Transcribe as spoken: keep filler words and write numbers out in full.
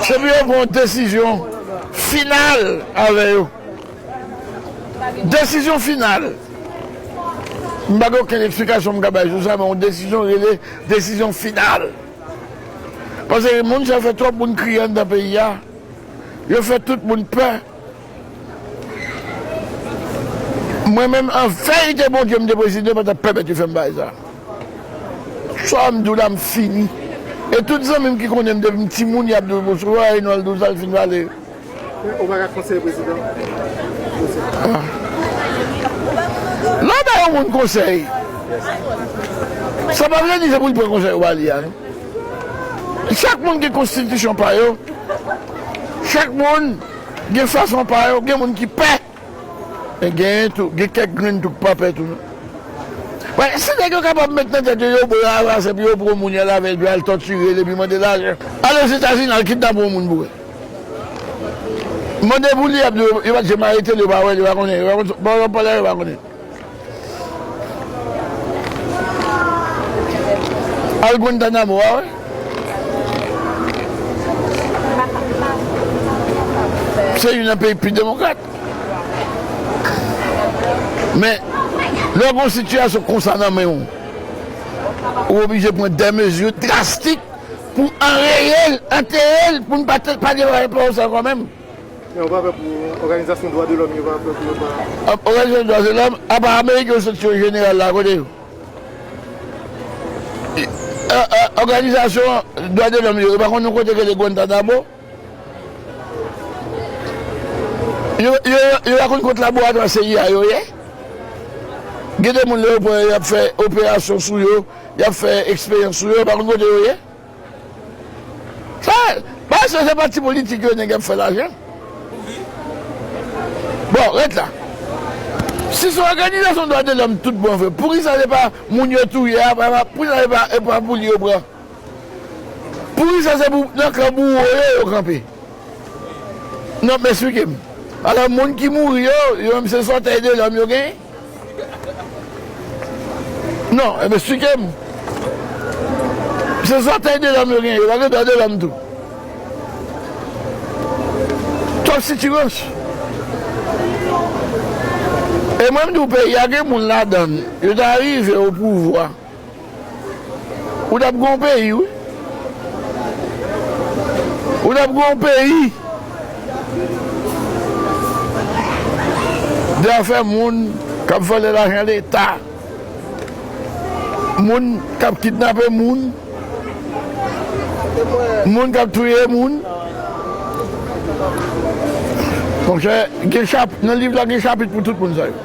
Se pou yo pran yon desizyon final avè yo. Desizyon final. M pa gen okenn eksplikasyon m ka bay sou sa, men yon desizyon rele desizyon final. Paske moun sa fè twòp moun kriye anndan peyi a. Yo fè tout moun pè. Mwen menm, an verite, Bondye m te prezide, pa t ap pèmèt yo fè m bagay sa. Sa m di w la, m fini. E tout zanmi m ki konnen m depi m timoun, y ap di w, "Bonswa, Reynold, ou sa l fin pale." Men ou pa ka konseye prezidan? Lè w bay yon moun konsèy, sa pa vle di se pou l pran konsèy ou ba li a, non. Chak moun gen konstitisyon pa yo. Chak moun gen fason pa yo. Gen moun ki pè. Men genyen tou, gen kèk grenn tou k pa pè tou, non. Wè, si nèg yo kapab met nan tèt yo, yo bravase pou yo pran moun y al avè l, pou y al tòtire l, epi mande lajan. Al Ozetazini, al kidnape yon moun pou wè. Mande pou li, y ap di yo, yo pa t janm arete l, yo pa wè l, yo pa konnen, yo pa konn, bon, bon, yo pa konnen. Al Guantanamo a, wè. Se youn nan peyi pi demokrat. Men, lè w gen yon sitiyasyon konsa nan men w, ou oblije pran de mezi drastik pou anreye l, antere l, pou n pa t-, pa devare pa w sa ankò menm. Men ou pa pè pou òganizasyon dwa de lòm yo, pa pè pou yo pa. Òganizasyon dwa de lòm, apa Ameriken yo soti yo, jeneral la, kote yo? È, è, òganizasyon dwa de lòm yo, yo pa konn yon kote ki rele Guantanamo? Yo, yo, yo pa konn kot laboratwa C I A yo ye? Gen de moun lè yo pran yo, y ap fè operasyon sou yo, y ap fè eksperyans sou yo, yo pa konn kote yo ye? Sa, paske se pati politik yo nèg ap fè lajan. Bon, ret la. Si se òganizasyon dwa de lòm tout bon vre, poukisa se pa moun yo touye a, pa, pa, poukisa se pa, e pa pou li yo pran? Poukisa se pou nan kan bouwo yo, yo kanpe? Non, men esplike m. Alò, moun ki mouri yo, yo menm se sòtèy de lòm yo genyen? Non, e ben, esplike m. Se sòtèy de lòm yo genyen, yo pa gen dwa de lòm tou. Twòp sitirans. E mwen, m di w, peyi a gen moun ladan l, yo ta rive o pouvwa. Ou t ap gen yon peyi, wi. Ou t ap gen yon peyi. De afè moun k ap vòlè lajan Leta. Moun k ap kidnape moun. Moun k ap touye moun. Monchè, gen chap-, nan liv la, gen chapit pou tout moun sa yo.